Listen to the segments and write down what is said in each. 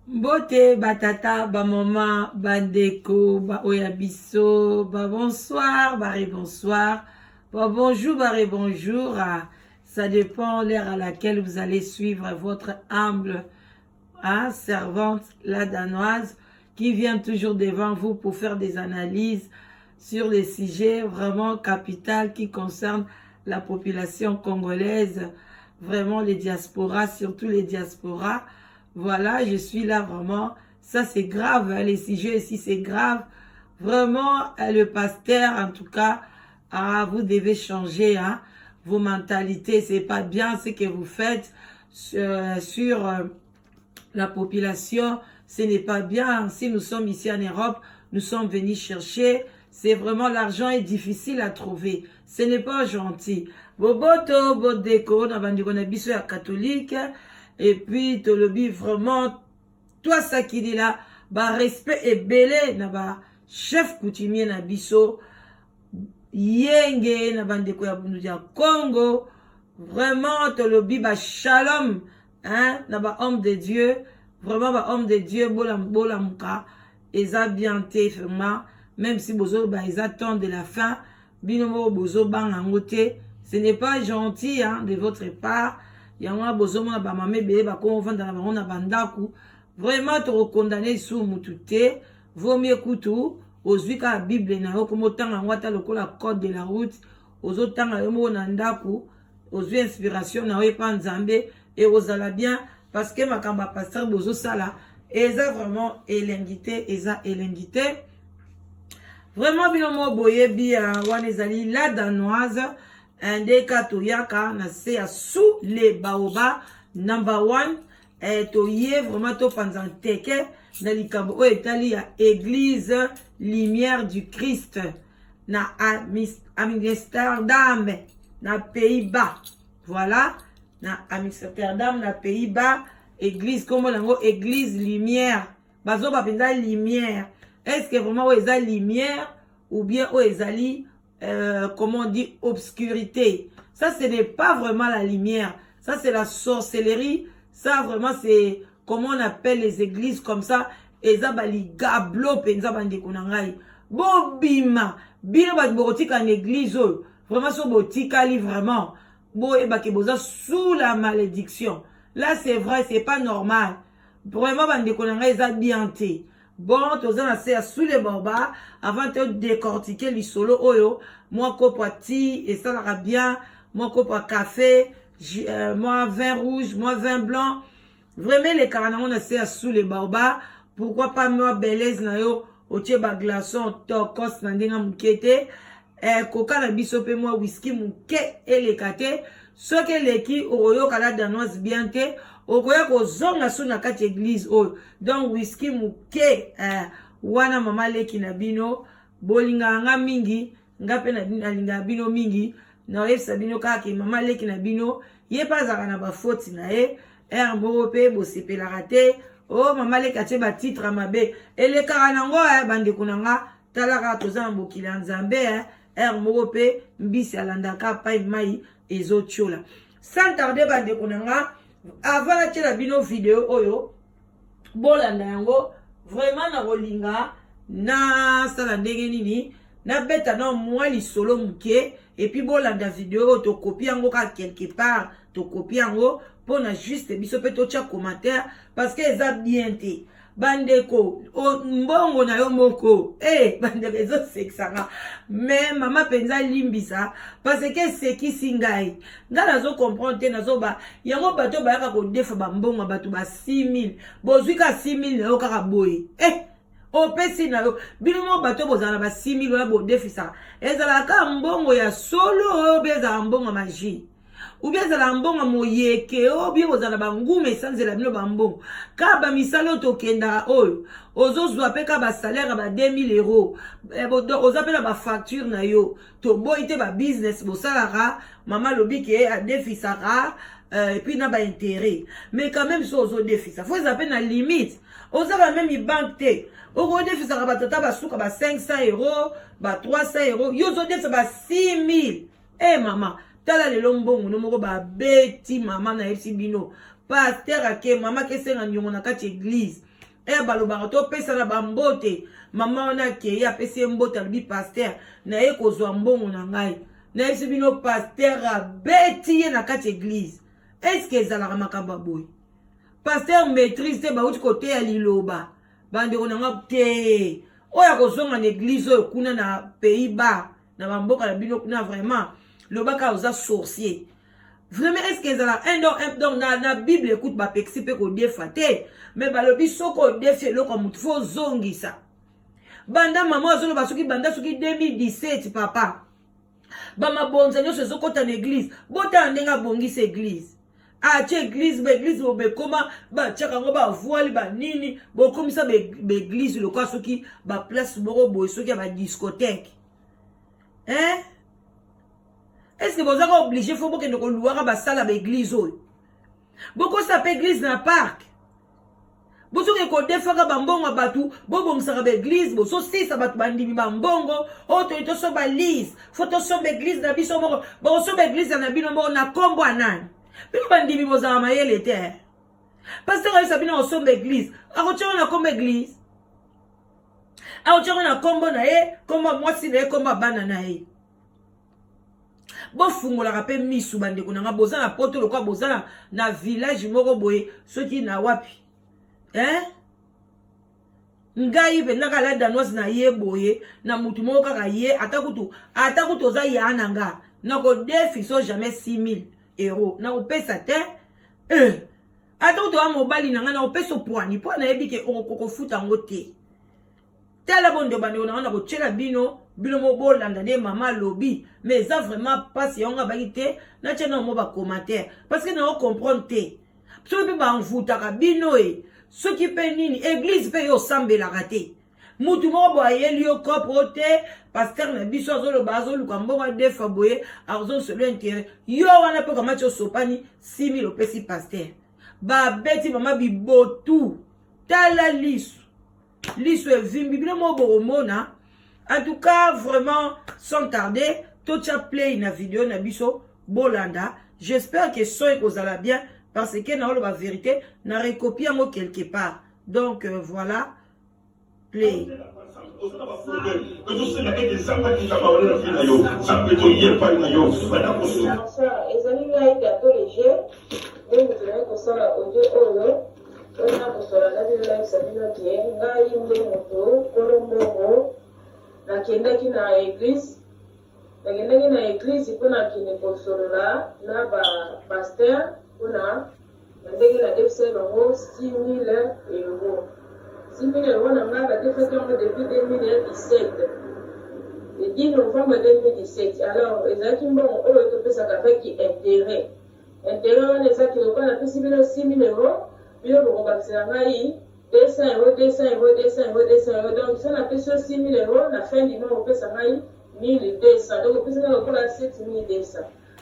Mbote ba tata, ba mama, ba ndeko, ba oya biso, ba bonsoir, ba rebonsoir, ba bonjour, ba rebonjour. Ça dépend l'heure à laquelle vous allez suivre votre humble, hein, servante, la Danoise, qui vient toujours devant vous pour faire des analyses sur les sujets vraiment capital qui concernent la population congolaise, vraiment les diasporas, surtout les diasporas. Voilà, je suis là vraiment. Ça, c'est grave, hein, les sujets ici, c'est grave. Vraiment, hein, le pasteur, en tout cas, ah, vous devez changer, hein, vos mentalités. C'est pas bien ce que vous faites sur la population. Ce n'est pas bien. Si nous sommes ici en Europe, nous sommes venus chercher. C'est vraiment, l'argent est difficile à trouver. Ce n'est pas gentil. Boboto, bodeko, na bandeko na biso ya catholique. Et puis, tolobi vraiment, toi, ça qui dit là, ba respect ebele na ba chef coutumier na biso, yenge na bandeko ya bundu ya Congo. Vraiment, tolobi ba shalom, hein, na ba homme de Dieu. Vraiment, ba homme de Dieu, bola, bola muka, eza bien te, vraiment. Même si bozo, ba, eza temps de la fin, bino moko bozo banga yango te. Ce n'est pas gentil, hein, de votre part. Yango wana bozomona ba mama ebele bakoma ovanda na bango na bandako. Vraiment, tokokondane su mutu te. Vaut mieux kutu ozwi kaka Bible na yo, koma otanga yango ata lokola code de la route, ozotanga yo moko na ndako, ozwi inspiration na yo epa Nzambe, ekozala bien. Parce que makambo ya pasteur bozosala eza vraiment elengi te, eza elengi te. Vraiment, bino moko boyebi, wana ezali la Danoise ndeka toyaka na se ya sous les baobabs number one. Toye vraiment topanza nteke na likambo oyo etali ya église Lumière du Christ na Amsterdam na Pays-Bas. Voilà, na Amsterdam na Pays-Bas, église kombo nango église Lumière. Bazoba mpenza lumière. Est ce que vraiment oyo eza lumière ou bien oyo ezali comment on dit, obscurité? Ça, ce n'est pas vraiment la lumière, ça, c'est la sorcellerie. Ça, vraiment, c'est, comment on appelle les églises comme ça? Eza baligablo mpenza. Bandeko na ngai, bobima bino bato bokotika na église oyo. Vraiment, so botikali, vraiment, boyebake boza sous la malédiction. Là, c'est vrai, c'est pas normal. Vraiment, bandeko na ngai, eza bien te. Bon, toza na se ya sous les baobabs. Avant to décortiquer lisolo oyo, mwa kopo ya ti esalaka bien, mwa kopo ya café, mwa vin rouge, mwa vin blanc, vraiment elekaka nango na se ya sous les baobabs. Pourquoi pas mwa belaise na yo, otie baglaçon tokos na ndenge moke te. Koka na biso mpe mwa whisky moke eleka te. Soki eleki, okoyoka la Danoise bien te, okoya kozonga so na kati église oyo. Donc whisky moke wana. Mama leki na bino, bolingaka nga mingi, nga mpe nalingaka bino mingi. Naoyebisa bino kaka ke mama leki na bino, ye mpe azalaka na bafoti na ye. Ere moko mpe bosepelaka te o oh, mama leki atie batitre mabe, elekaka nango. Bandeko na nga, talaka, toza na mokili ya Nzambe. Ere moko mpe mbisi alandaka pai mai ezotiola. Sans tarder, bandeko na nga, avant natiela bino video oyo, bolanda yango. Vraiment, na kolinga nasala ndenge nini, nabeta na mwa lisolo moke, et puis bolanda video oyo. Tokopi yango kaka quelque part, tokopi yango mpona juste biso mpe totya commentaire, parce que eza bien te. Bandeko, mbongo na yo moko e, bandeko, ezosekisanga. Mais mama mpenza limbisa, parce que esekisi ngai. Ngai nazocomprendre te, nazoba yango. Bato bayaka kodefa bambongo ya bato ba 6000, bozwi ka 6000 na yo kaka boye, opesi na yo. Bino moko bato bozala na ba 6000 wana bodefisaka, ezalaka mbongo ya solo oyo mpe ezalaka mbongo ya magie, ou bien ezala mbongo moyeke oyo bien kozala banguma esanzela bino bambongo? Kaka bamisala oyo tokendaka oyo, ozozwa mpe kaka basalaire ya ba 2000 euro, oza mpe na bafacture na yo. Toboyi te babusiness bosalaka. Mama alobi ke adefisaka, et puis na baintérêt. Mais quand même, so ozodefisa, faut eza mpe na limite. Ozaka même banque te, okodefisaka bato ata basuka ba 500 euro, ba 300 euro, yo ozodefisa ba 6000. E mama, tala lelo mbongo no moko babeti. Mama, nayebisi bino, pasteur ake, mama kesenga niongo na kati église. E balobaka topesana bambote. Mama wana akei, apesi ye mbote, alobi: "Pasteur, naye kozwa mbongo na ngai." Nayebisi bino, pasteur abeti ye na kati église. Est-ce ezalaka makambo ya boye? Pasteur maîtrise te, bauti koteya liloba. Bandeko na nga te, oyo akozonga na église oyo kuna na Pays-Bas, na bamboka na bino kuna, vraiment lobaka oza sorcier vraiment. Est ce que ezala un donc un donc na Bible? Écoute, bapekisi mpe kodefa te, mais balobi soki odefi eloko ya motu, faut ozongisa. Banda mama azoloba, soki banda soki 2017, papa, bamabonza nyonso ezokɔta na église. Botala ndenge abongisa église, atie église, baéglise bo bekoma, batiaka yango bavoile, banini, bokomisa baéglise lokola soki baplace moko boye, soki ya badiscothèque, hein? Est ce que bozaka obligé faut bokende koluwaka basala baéglise oyo? Bokosa mpe église na parc, bosoki kodefaka bambongo ya bato, bobongisaka baéglise, bozosisa bato bandimi bambongo oyo. Toyi tosomba lise, faut tosomba église na biso moko. Bokosomba église na bino moko na nkombo ya nani? Bino bandimi bozala mayele te. Pasteur ayebisa bino kosomba église, akotiango na nkombo église, akotiango na nkombo na ye, nkombo ya mwasi na ye, nkombo ya bana na ye. Bofungolaka mpe misu, bandeko na nga. Boza na Poto lokola boza na village moko boye, soki na wapi, eh? Ngai mpenza kaka la Danoise na ye boye na mutu moko kaka ye, ata kutu oza ya na nga, nakodefi so jamais 6000 euro nakopesa te, eh. Ata kutu oya mobali na ngai, nakopesa opwani mpo nayebi ke okokofuta yango te. Tala bondo, bandeko na ngai, nakotiela bino, bino mo bolanda nde mama alobi. Mais eza vraiment mpasi yango abaki te. Natia na mo bacommentaire parce que nao comprendre te soki mpe bamvutaka bino e, soki mpe nini. Église mpe yo osambelaka te, mutu moko boye ayeli yo cope o te. Pasteur na biso azoloba, azoluka mbongo, adefa boye, azosolo intérêt. Yo wana mpe kamati osopani 6000, opesi pasteur, babeti mama bibotu. Tala lisu, liso evimbi. Bino moko bokomona. En tout cas, vraiment, sans tarder, totia play na video na biso, bolanda. J'espère que son ekozala bien parce que naoloba vérité, na recopie yango quelque part. Donc voilà, play. Ezosenga ete Nzambe akitaka wana na vie na yo. Nzambe, toye epai na yo bana kosuka. Bonsoir, ezali ngai Gato Léger nde moto naye kosala audio oyo mpona kosola na bino. Nayebisa bino ke ngai nde moto kolo mbongo. Nakendaki na église mpona kende kosolola na bapasteur mpona na ndenge nadefisaki bango 6000 euro. 6000 euro na ngai badefaki yango depuis 2017, le 10 novembre 2017. Alors ezalaki mbongo oyo topesaka avec intérêt. Intérêt wana ezaki lokola napesi bino 6000 euro, bino bokobakisela ngai 200 euro, 200 euro, 200 euro, 200 euro. Donc so napesi yo 6000 euro, na fin du mois opesa ngai 1200, donc opesi ngai lokola 7200.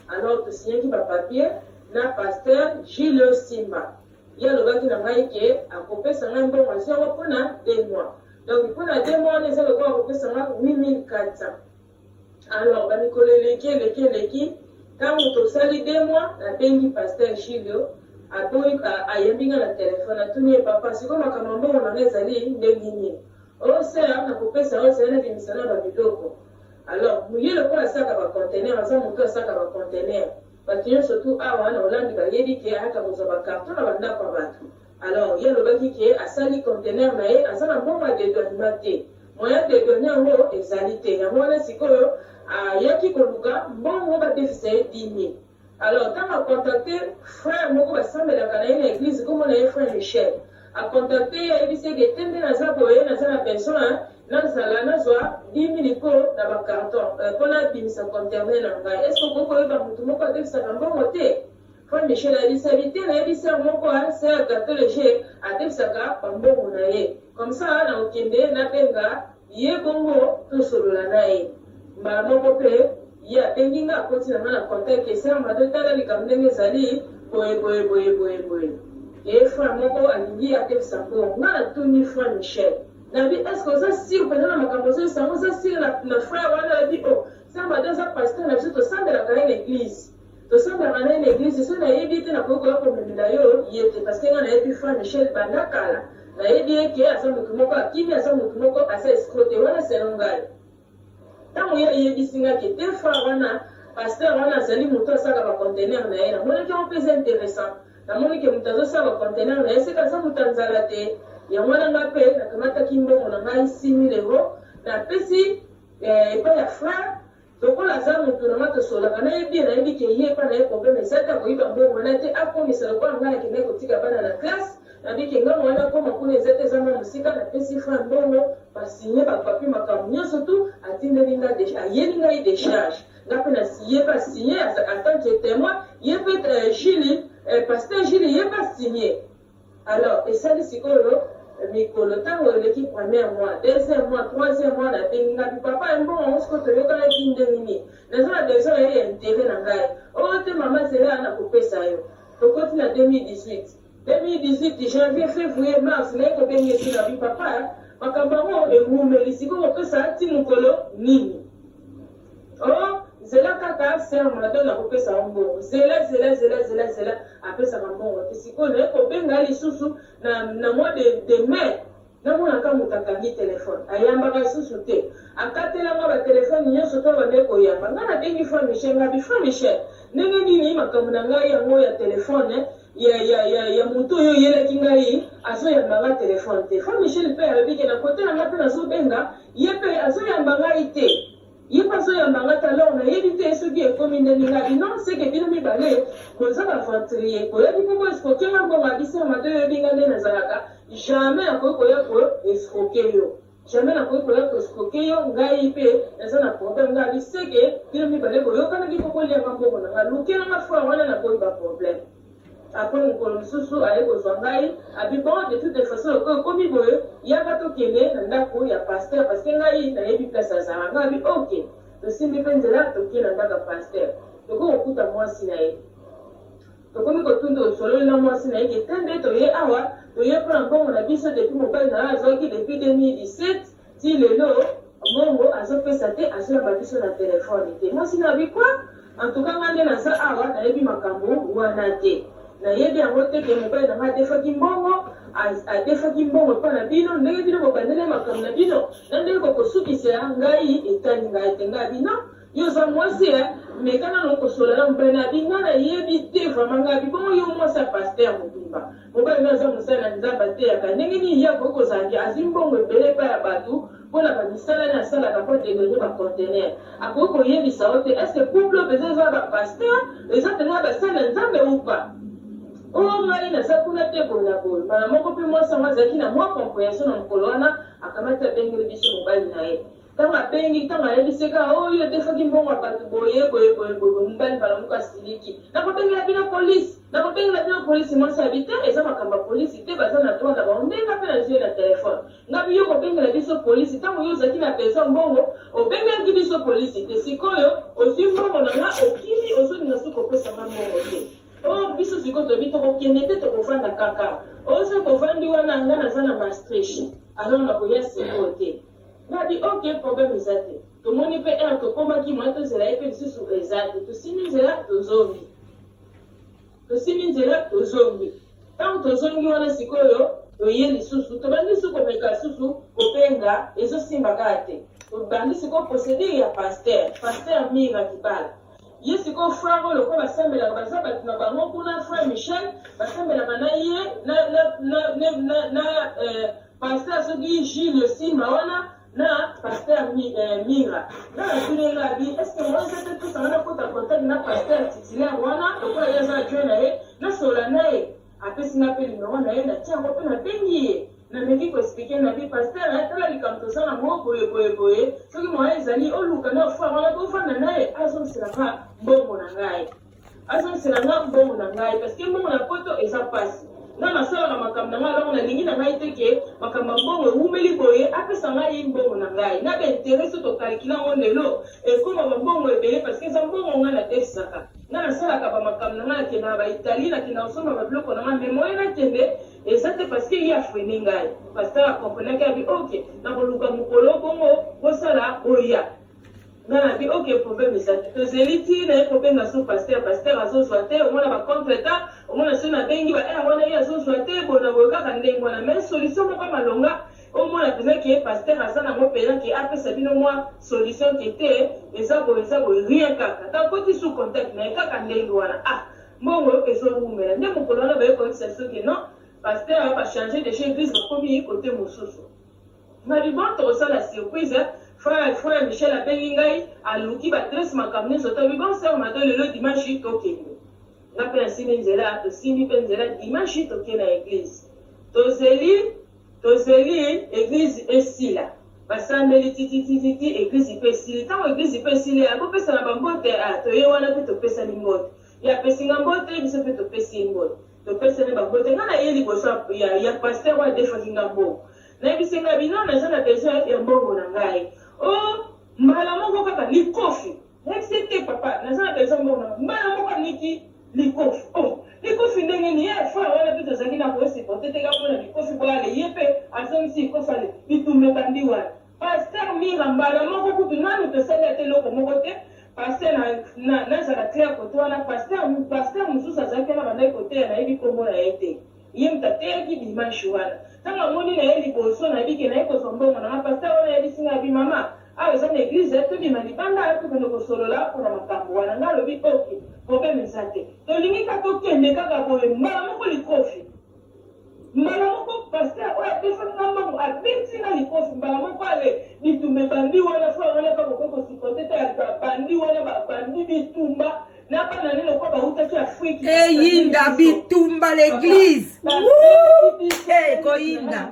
Alors tosignaki bapapier na pasteur Gilles Simba. Ye alobaki na ngai ke akopesa ngai mbongo, azwi yango mpona 2 mois. Donc mpona 2 mois wana eza lokola akopesa ngai 8400. Alors bamikolo eleki, eleki, eleki. Ntango tosali 2 mois, nabengi pasteur Gilles, aboyi. Ayambi nga na telefone. Atuni ye: "Papa, sikoyo makambo mbongo na ngai ezali ndenge nini?" "Osea nakopesa, osea nabimisa na babiloko." Alors ye lokola asalaka baconteneur, aza moto asalaka baconteneur, bato nyonso tu awa na Hollande bayebi ke ayaka kozwa bacarton na bandako ya bato. Alors ye alobaki ke asali conteneur na ye, aza na mbongo ya dédouanement te, moyen dédouane yango ezali te. Yango wana sikoyo ayaki koluka mbongo badefisa ye 10 000. Alors ntango acontacte frère moko basambelaka na ye na église, kombo na ye frère Michel, acontacte ye, ayebisi eke te nde naza boye, naza na besoin nazala nazwa 10 000 mpo na bacarton mpo nabimisa conteneur na ngai. Est ce okoki koyeba motu moko adefisaka mbongo te? Frère Michel ayebisaki te, nayebisi yango moko, sœur Gato Léger adefisaka bambongo na ye. Comme ça nakokende nabenga ye, bongo tosolola na ye mbala moko. Mpe ye abengi nga, akoti na nga na contact: "Sœur Mado, tala likambo ndenge ezali boye boye boye boye boye, ye frère moko alingi atefisa mbongo." Nga natuni frère Michel, nabi: "Est ce que oza sûr mpenza na makambo ozoyesa yango? Oza sûr na frère wana?" Nabi: "O sœur Mado aza pasteur na biso, tosambelaka ye na église, tosambelaka na ye na église. So nayebi te, nakoki koya komemela yo ye te parce que nga nayebi frère Michel banda kala." Nayebi ye ke aza mutu moko akimi, aza mutu moko aza escroc te, wana selon ngai. Tango ye ayebisi nga ke te frère wana, pasteur wana azali mutu asalaka ba conteneurs na ye, namonaki yango pe eza interessant. Namoni ke mutu azosala ba conteneurs na ye, seke aza mutu ya nzala te. Yango wana nga pe nakamataki mbongo na ngai 6000 euros, napesi epai ya frère. Lokola aza mutu na nga tosololaka na ye bien nayebi ke ye epa na ye problème eza te akoyiba mbongo wana te akomisa lokola nga nakendaki kotika bana na classe nayebi ke nga moyen nakoma kuna eza te eza mwa musika napesi frère mbongo ba signe ba papier makambu nionso tout atindeli nga ayeli ngai decharge nga pe na ye pe a signe en tant que temoin ye pe Julie pasteur Julie ye pe a signe. Alors esali sikoyo mikolo tango eleki première mois, deuxième mois, troisième mois nabengi nga bi papa mbongo yango sikoyo toyokanaki ndenge nini? Naza na besoin ya ya interet na ngai. Oh te mama zela nakopesa yo. Tokoti na 2018. 2018 janvier, fevrier, mars naye kobenga ye na bi papa makambo yango ewumeli sikoyo kopesa ti mokolo nini? Oh zela kaka sœur Mado nakopesa yo mbongo zela zela zela zela zela apesaka mbongo te sikoyo naye kobenga ye lisusu na, na mois de, de mai namonaka moto akangi telefone ayambaka lisusu te akatela nga batelefone nyonso to abandaki koyamba nga nabengi frère Michel ngabi frère Michel ndenge nini makambo na ngai yango ya telefone ya, ya, ya, ya moto oyo oyelaki ngai azoyamba nga telefone te frère Michel mpe alobi ke na kote na nga mpe nazobenga ye mpe azoyamba ngai te Ye pe azoyamba nga te alors nayebi te soki ekomi ndenge nga abi non seke bino mibale boza ba aventurier boyaki po bo escroquer nga mbongo abi sœur mado yo oyebi nga nde nazalaka jamais nakoki koya ko escroquer yo jamais nakoki koya ko escroquer yo ngai pe naza na problème nga abi seke bino mibale boyokanaki po bolia nga mbongo na nga lukela nga frère wana naboyi ba problème. Après mokolo mosusu aye kozua ngai abi bon de toute façon lokola ekomi boye yaka tokende na ndaku ya pasteur parce que ngai nayebi place azalaka ngai abi ok tosimbi pe nzela toke na ndaku ya pasteur tokoki kokuta muasi na ye tokomi kotunda osololi na muasi na ye ke te nde toye awa toye mpona mbongo na biso depuis mobali na yo azwaki depuis 2017 Ti lelo mbongo azo pesa te azo yamba biso na telephone te mwasi nayo abi quoi en tout cas nga nde naza awa nayebi makambu wana te nayebi yango te ke mobali na nga adefaki mbongo adefaki mbongo epa na bino ndenge bino bobandeli makambu na bino na ndenge bokosukisa ngai etali ngai te nga abi non yo oza mwasi eh meka nanu kosolola na mobali na abi nga nayebi te vraiment nga abi bongo yo mwasi ya pasteur mobimba Mobali nayo aza mosali na nzambe ateyaka ndenge nini ye akoki kozala ke azui mbongo ebele epai ya batu pona ba misala naye asalaka po a degorger ba contenaire akoki koyebisa yo te est ce que couple oyo penza eza ya ba pasteur eza penza ya basali na nzambe ou pas oh ngai naza kuna te boye na boye mbala moko pe mwasi yango azalaki na mwa comprehension na mokolo wana akamati abengeli biso mobali na ye Tango abengi, tango ayebisi ye kaka, oh yo odefaki mbongo ya batu boye, boye, boye, boye, boye, mobali mbala moko asiliki, nakobengela bino police, nakobengela bino police, mwasi alobi te, eza makambo ya police te, baza na droit na bango, nde nga pe nazui ye na telephone, nga bi yo okobengela biso police, tango yo ozalaki na besoin ya mbongo, obengelaki biso police te, sikoyo ozui mbongo na nga, okimi, ozolinga susu kopesa nga mbongo te. Oh biso sikoyo tolobi tokokende te, tokovanda kaka, oh soki bovandi wana, nga naza na Maastricht, alors nakoya sikoyo te. Nga bi ok problème eza te. Tomoni pe heure tokomaki moyen tozela ye pe lisusu eza te. Tosimbi nzela tozongi. Tosimbi nzela tozongi. Tango tozongi wana sikoyo toye lisusu tobandi lisusu komeka lisusu kobenga ezosimba kaka te. Tobandi sikoyo procedure ya pasteur, pasteur Mira Kibala. Ye sikoyo frère oyo lokola basambelaka baza batu na bango kuna frère Michel basambelaka na ye na na na na na, na eh, Pasteur soki Jules Simba wana na pasteur mi, eh, Mira nga natuni ye nga abi est ce que moyen eza te tosanga nakota contact na pasteur titulaire wana lokola ye aza adjoint na ye nasolola na ye apesi nga mpe numero na ye natia yango mpe nabengi ye nameki koexplike na bi pasteur eh, tala likambo toza nango boye boye boye soki moyen ezali oluka na frère wana bovanda na ye azongisela nga mbongo na ngai Azongisela nga mbongo na ngai parce que mbongo na poto eza pasi. Nga nasalaka makambo na ngai alors nalingi na ngai te ke makambo ya mbongo ewumeli boye apesa ngai mbongo na ngai na ba interet soki to calculer yango lelo ekoma ba mbongo ebele parce que eza mbongo ngai nadefisaka. Nga nasalaka ba makambo na ngai nakendaka ba Italie nakendaka kosomba ba biloko na ngai mais moyen nakende eza te parce que ye a freiner ngai. Pasteur a comprenaki abi ok nakoluka mokolo bongo bosala boya. Nga na bi ok problème eza te tozeli ti naye kobenga su pasteur pasteur azozwa te omona ba contre temps omona soki nabengi ba heure wana ye azozwa te boye na boye kaka ndenge wana mais solution moko ya malonga omona mpenza ke pasteur aza nango mpenza ke apesa bino mwa solution ke te eza boye eza boye rien kaka takoti su contact na ye kaka ndenge wana ah mbongo ezowumela nde mokolo wana baye koyebisa biso ke non pasteur ba change deja église bakomi kote mosusu. Mabi bon tokosala surprise frère frère Michel abengi ngai aluki ba adresse makambo nyonso tobi bon sœur Mado lelo dimanche tokende nga mpe nasimbi nzela tosimbi mpe nzela dimanche toke na eglise tozeli tozeli eglise esila basambeli tititititi eglise mpe esili ntango eglise mpe esili bopesana bambote toye wana mpe topesani mbote ye apesi nga mbote biso mpe topesi ye mbote topesani bambote nga na ye liboso ya, ya pasteur oyo adefaki nga mbongo Nayebisi nga bino naza na besoin ya mbongo na ngai. Oh mbala moko kaka likofi. Nayebisi te papa naza na besoin mbongo na mbala moko aniki likofi. Oh likofi ndenge ni ye frère wana pe tozalaki na ko supporter te kaka na likofi bo ale ye pe azongisi likofi ale bitumba ebandi wana. Pasteur Mira mbala moko kutu nanu tosali ata eloko moko te pasteur na, na, nazala clair kote wana pasteur pasteur mosusu azalaki wana bandaki koteya nayebi kombo na ye te. Ye moto ateyaki dimanche wana. Tango amoni na ye liboso, nayebi ke naye kozwa mbongo na nga. Pasteur wana ayebisi nga, abi mama, awa eza na eglise, tobima libanda tokende kosolola pona makambo wana. Nga alobi ok, problème eza te. Tolingi kaka tokende kaka boye, mbala moko likofi. Mbala moko pasteur oyo apesaki nga mbongo abeti nga likofi mbala moko ale bitumba ebandi wana frère wana pe akoki ko supporter te babandi wana babandi bitumba na bana ne lokola bawutaki afriki eyinda bitumba l'église ekoyinda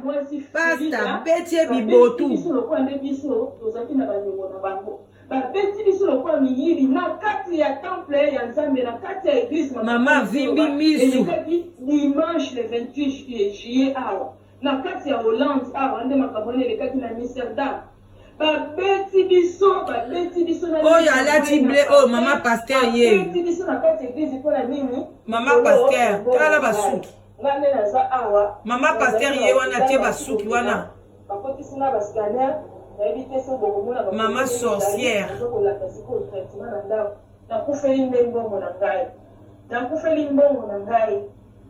pasta beti ye bibotu biso lokola nde biso tozalaki na baniongo na bango babeti biso lokola miyibi na kati ya temple ya nzambe na kati ya eglise mama vimbi misu elekaki dimanche le 28 juillet awa na kati ya hollande awa nde makambo wana elekaki na amsterdam babeti biso babeti biso oyo alati ble oyo mama pasteur ye babeti biso na kati eglise mpo na nini mama pasteur tala basuki nga nde naza awa mama pasteur ye wana tie basuki wana bakotisi nga bascanner nayebi te so bokomona mama sorcière kolanda sikoyo traitement na ndako nakufeli nde mbongo na ngai nakufeli mbongo na ngai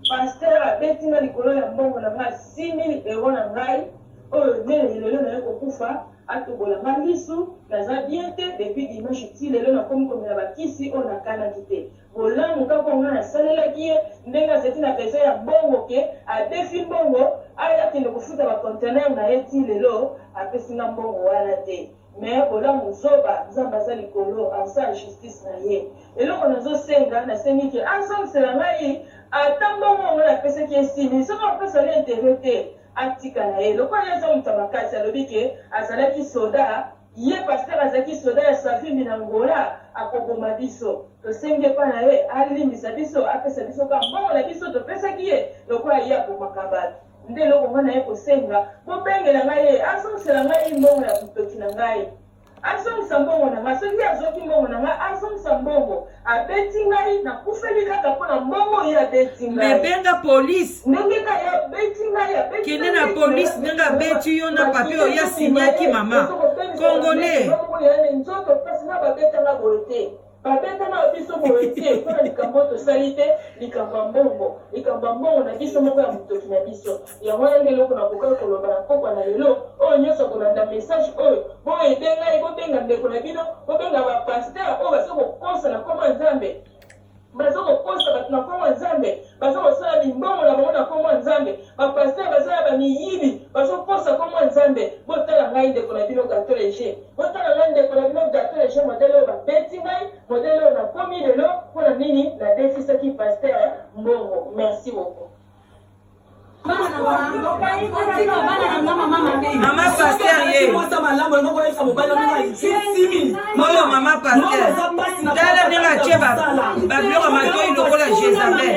Pasteur abeti nga likolo ya mbongo na nga 6000 euros na ngai oyo nde lelo naye kokufa atobola nga lisu naza bien te depuis dimanche ti lelo nakomi komela bakisi oyo nakanaki te bolamu kaka oyo nga nasalelaki ye ndenge azalaki na besoin ya mbongo ke adefi mbongo akende kofuta ba conteneur na ye ti lelo apesi nga mbongo wana te Mais bolamu zoba nzambe aza likolo akosala justice na ye eloko nazo senga nasengi ke azongisela ngai ata mbongo oyo ngai napesaki ye 6000 soki akopesa ye interet te atika na ye lokola ye aza moto ya makasi alobi ke azalaki soda ye pasteur azalaki soda ya savimbi na Angola akoboma biso tosengi epa na ye alimbisa biso apesa biso ka mbongo na biso topesaki ye lokola ye abomaka bato Nde eloko ngai naye kosenga, bobengela ngai ye, azongisela ngai mbongo ya motoki na ngai. Azongisa mbongo na ngai. Soki ye azwaki mbongo na ngai, azongisa mbongo. Abeti ngai, nakufeli kaka mpo na mbongo ye abeti ngai. Mais benga police. Ndenge kaka ye abeti ngai, abeti Kende na police ndenge abeti yo na papier oyo asignaki mama. Congolais. Nzoto pasi na babeta nga boye te. Babeta na biso boye te mpo na likambo oyo tosali te, likambo ya mbongo, likambo ya mbongo na biso moko ya motoki na biso. Yango wana nde eloko nakokaki koloba na mpokwa na lelo. Oyo nyonso akolanda message oyo, boyede ngai, bobenga ndeko na bino, bobenga ba pasteur oyo baza kokosa na nkombo ya Nzambe, baza kokosa bato na nkombo ya Nzambe, baza kosala mimbongo na bango na nkombo ya Nzambe. Ba pasteur baza ya ba miyibi, bazokosa nkombo ya Nzambe. Botala ngai ndeko na bino Gateau Leger. Botala ngai ndeko na bino Gateau Leger modèle oyo babeti ngai, modèle oyo nakomi lelo mpo na nini nadefisaki pasteur mbongo. Merci beaucoup. Mama pasteur ye. Oyo mama pasteur. Tala ndenge atie ba biloko ya matoi lokola Jezabel.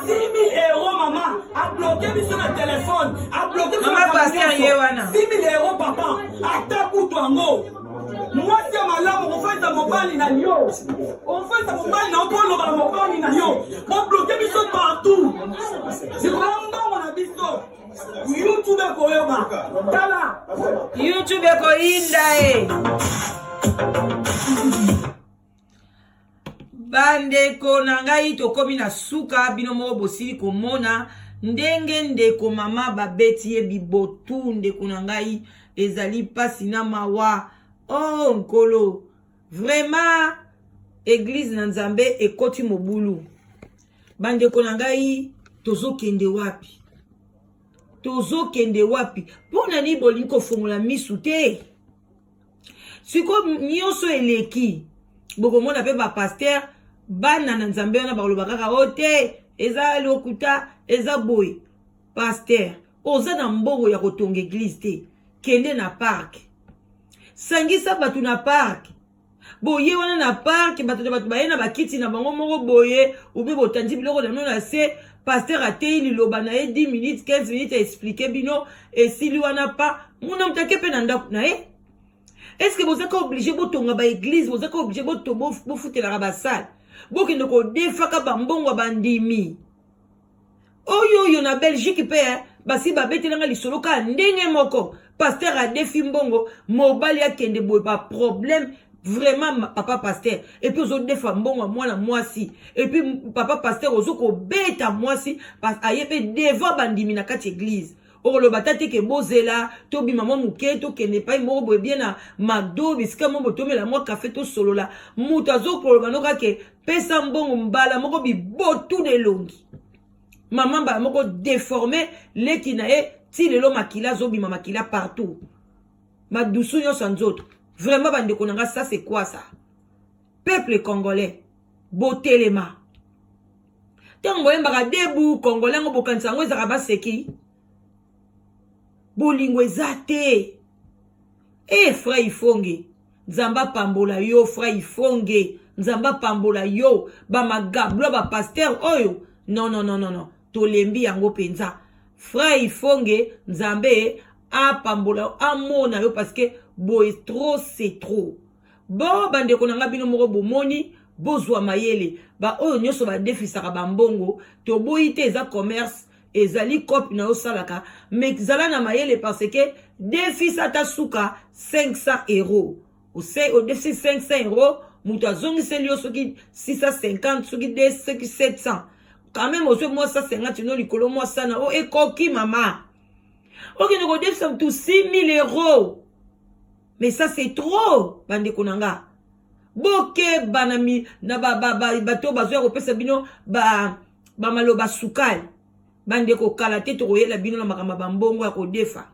6000 euros mama abloke biso na telefone abloke biso mama pasteur ye wana 6000 euros papa ata kutu yango mwasi ya malamu kofandisa mobali na yo ofandisa mobali na yo mpo oloba na mobali na yo bobloke biso partout sikoyo mbongo na biso youtube ekoyoba tala youtube. Film ekoyinda e. Bandeko na ngai, tokomi na suka. Bino moko bosili komona ndenge ndeko mama babeti ye bibotu. Ndeko na ngai, ezali mpasi na mawa. Oh Nkolo, vraiment église na Nzambe ekoti mobulu. Bandeko na ngai, tozokende wapi? Tozokende wapi? Mpo na nini bolingi kofongola misu te? Sikoyo nyonso eleki, bokomona mpe bapasteur, bana na Nzambe wana bakoloba kaka o te, eza lokuta, eza boye. Pasteur, oza na mbongo ya kotonga église te, kende na parc, sangisa bato na parc. Boye wana na parc, bato na bato baye na bakiti na bango moko boye, ube botandi biloko na bino na se. Pasteur ateyi liloba na ye 10 minutes, 15 minutes, aexpliquer bino, esili wana pa muna moto ake mpe na ndako na ye. Est-ce bozaka obligé botonga baéglise? Bozaka obligé bofutelaka basale, bokende kodefaka bambongo ya bandimi oyo? Oyo na Belgique mpe basi babetelanga lisolo kaka ndenge moko. Pasteur adefi mbongo, mobali akende boye, baproblème vraiment. Papa pasteur, et puis ozodefa mbongo ya mwana mwasi, et puis papa pasteur ozokobeta mwasi, aye mpe devant bandimi na kati église. Okoloba ta te ke bozela, tobima mwa moke, tokende epai moko boye bien, na Macdo, bisika moko boye, tomela mwa kafe, tosolola. Moto azokoloba no kake pesa mbongo, mbala moko bibotu na elongi mama, mbala moko déformé. Leki na ye ti lelo makila azobima, makila partout, madusu nyonso ya nzoto. Vraiment bandeko na nga, ça c'est quoi ça? Peuple congolais, botelema. Ntango boyembaka "Debout congolais", yango bokanisa yango ezalaka baseki? Bolingo eza te. E frère Ifonge, Nzambe apambola yo. Frère Ifonge, Nzambe apambola yo. Bamagablo bapasteur oyo, non, non, non, non, non, tolembi yango mpenza. Frère Ifonge, Nzambe apambola yo, amona yo, parce que boye trop c'est trop. Bo bandeko na nga, bino moko bomoni, bozwa mayele. Baoyo nyonso badefisaka bambongo, toboyi te, eza commerce, ezali cope na yo osalaka, mais zala na mayele, parce que defisa ata suka 500 euro, odefisi 500 euro, moto azongiseli yo soki 650, soki 2, soki 700, quand même ozwi mwa 150 no likolo, mwa sana o ekoki. Mama, okende kodefisa motu 6000 euros, mais ça c'est trop. Bandeko na nga, bokeba na, na bato bazoya kopesa bino bamaloba sukali. Bandeko, kala te tokoyela bino na makambo ya bambongo ya kodefa,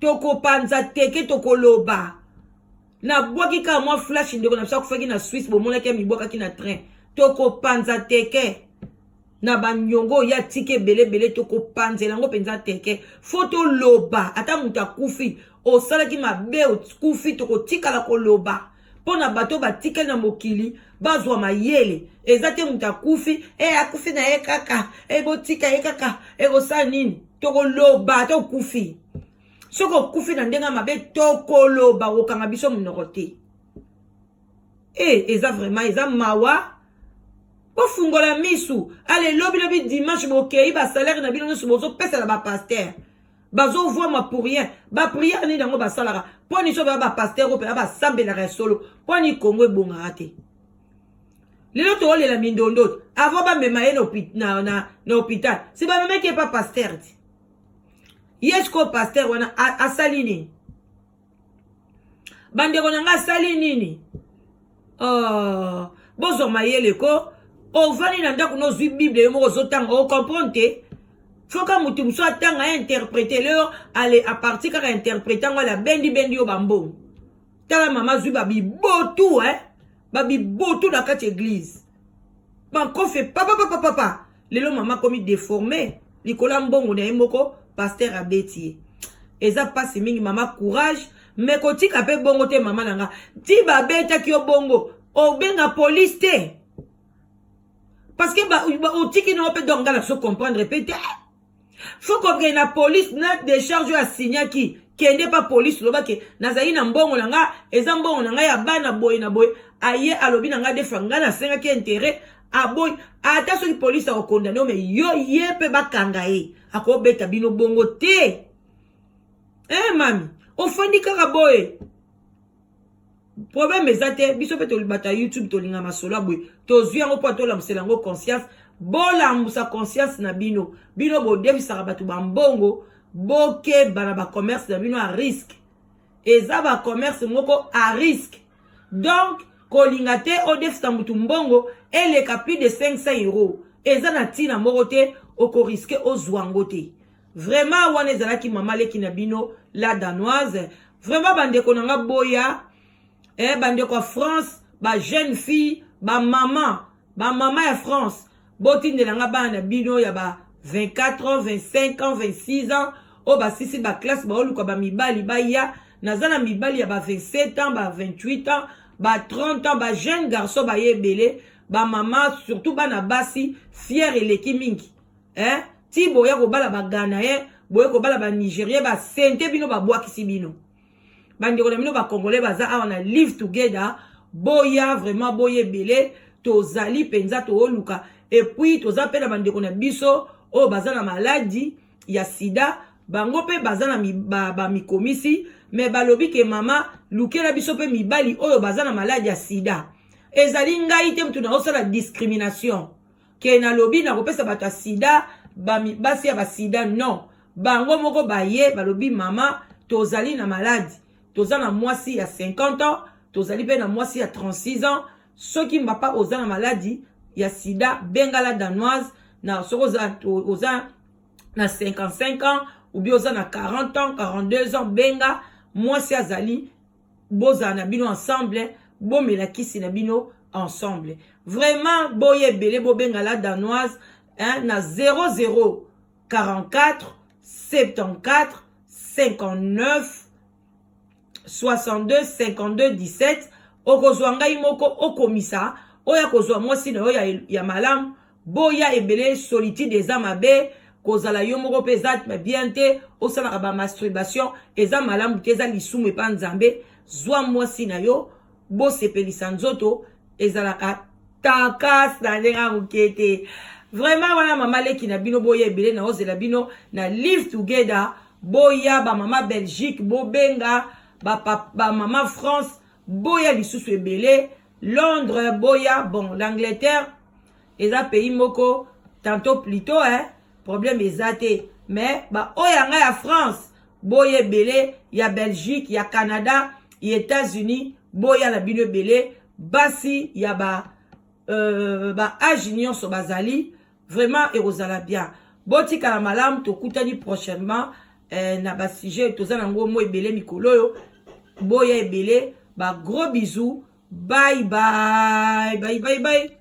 tokopanza teke, tokoloba. Nabwaki kaka mwa flash. Ndeko na biso akufaki na Swisse, bomonaki amibwakaki na train. Tokopanza teke na baniongo oyo atika ebele ebele, tokopanzela yango mpenza teke. Faut toloba. Ata moto akufi, osalaki mabe, okufi, tokotikala koloba mpo na bato batikali na mokili bazwa mayele. Eza te moto akufi, e akufi na ye kaka, e botika ye kaka, ekosala nini? Tokoloba ata okufi. Soki okufi na ndenge ya mabe, tokoloba, kokanga biso monoko te. E eza vraiment, eza mawa. Bofungola misu. Ale lobilobi dimanche, bokei, basalaire na bino nyonso bozopesa na bapasteur, bazovwama pour rien. Baprière nini yango basalaka? Mpo ni so baya bapasteur oyo mpena basambelaka ya solo, mpo ni Kongo ebongaka te? Lelo toolela mindondo. Avant bamema ye na hôpital, si bamemaki ye pa pasteur ti ye sikoyo, pasteur wana asali nini? Bandeko na nga, asali nini? Oh, bozwa mayele ko. Ovandi na ndako, nozwi Bible yo moko, ozotanga, ocomprendre te. Foka motu mosusu atanga, interpréter leo ale à partir kaka interpréter yango, ale abendi-bendi yo bambongo. Tala mama azwi babibotu, eh? Babibotu na kati église, bakofe papapapapapa. Lelo mama akomi déformé likolo ya mbongo na ye moko pasteur abeti ye. Eza mpasi mingi. Mama, courage, mais kotika mpe bongo te. Mama na nga, ti babetaki yo bongo, obenga police te? Parce que otiki nango mpe. Donc nga na so comprendre mpe te. Faut kokende na police na décharge oyo asignaki. Kende pa police, lobake nazali na mbongo na nga, eza mbongo na ngai ya bana boye na boye, aye alobi na ngai defa, ngai nasengaki intérêt, aboyi. Ata soki police akokondane, mais yo ye mpe bakanga ye, akobeta bino bongo te. Eh mami, Ofandi kaka boye. Problème eza te, biso mpe bato ya YouTube tolinga masolo ya boye, tozwi yango mpo tolamusela yango conscience. Bolamusa conscience na bino. Bino bodefisaka bato bambongo, bokeba na bacommerce na bino ya risque. Eza bacommerce moko à risque. Donc kolinga te odefisa mutu mbongo eleka plus de 500 euros, eza na ntina moko te, okoriske ozwa yango te. Vraiment, wana ezalaki mama leki na bino, la Danoise. Vraiment, bandeko na nga, boya, bandeko ya France, bajeune fille, bamama ya France, botindela nga bana na bino ya ba 24 ans, 25 ans, 26 ans, oyo basisi baclasse, baoluka bamibali, baya. Naza na mibali ya ba 27 ans, ba 28 ans, ba 30 ans, bajeune garçon baye ebele. Bamama, surtout bana basi, fière eleki mingi, eh? Ti boya kobala baganayen, boye kobala banigérien, basente bino, babwakisi bino. Bandeko na bino bacongolais baza awa na Live Together, boya vraiment, boya ebele. Tozali mpenza tooluka. Et puis toza mpe na bandeko na biso oyo baza na maladi ya sida. Bango mpe baza na bamikomisi ba me balobi ke mama, lukela biso mpe mibali oyo baza na maladi ya sida. Ezali ngai te mutu naosala discrimination ke nalobi nakopesa bato ya sida basi ya basida. Non, bango moko baye, balobi: "Mama, tozali na maladi, toza na mwasi ya 50 ans, tozali mpe na mwasi ya 36 ans." Soki mbapa oza na maladi ya sida, benga la Danoise. Na soki oza na 55 ans ou bien oza na 40 ans, 42 ans, benga. Mwasi azali, bozala na bino ensemble, bomela kisi na bino ensemble. Vraiment, boya ebele, bobenga la Danoise, hein, na 00 44 74 59 62 52 17. Okozwa ngai moko, okomisa oyo akozwa mwasi na yo ya malamu. Boya ebele. Solitude eza mabe, kozala yo moko mpe eza bien te. Osalaka bamasturbation, eza malamu te, eza lisumu epa Nzambe. Zwa mwasi na yo, bosepelisa nzoto, ezalaka takas na ndenge ya moke te. Vraiment, wana mama leki na bino. Boya ebele, na ozela bino na Live Together. Boya, bamama Belgique bobenga, bamama ba France boya lisusu ebele, Londres boya. Bon, l'Angleterre eza pays moko tantôt plutôt, hein, problème eza te. Mais baoyo ya ngai ya France, boya ebele, ya Belgique, ya Canada, ya États-Unis, boya na bino ebele. Basi ya ba âge nyonso bazali. Vraiment, ekozala bien. Botikala malamu, tokutani prochainement na basujet toza nango mo ebele mikolo oyo. Boya ebele. Bagros bisous, bye bye, bye bye bye.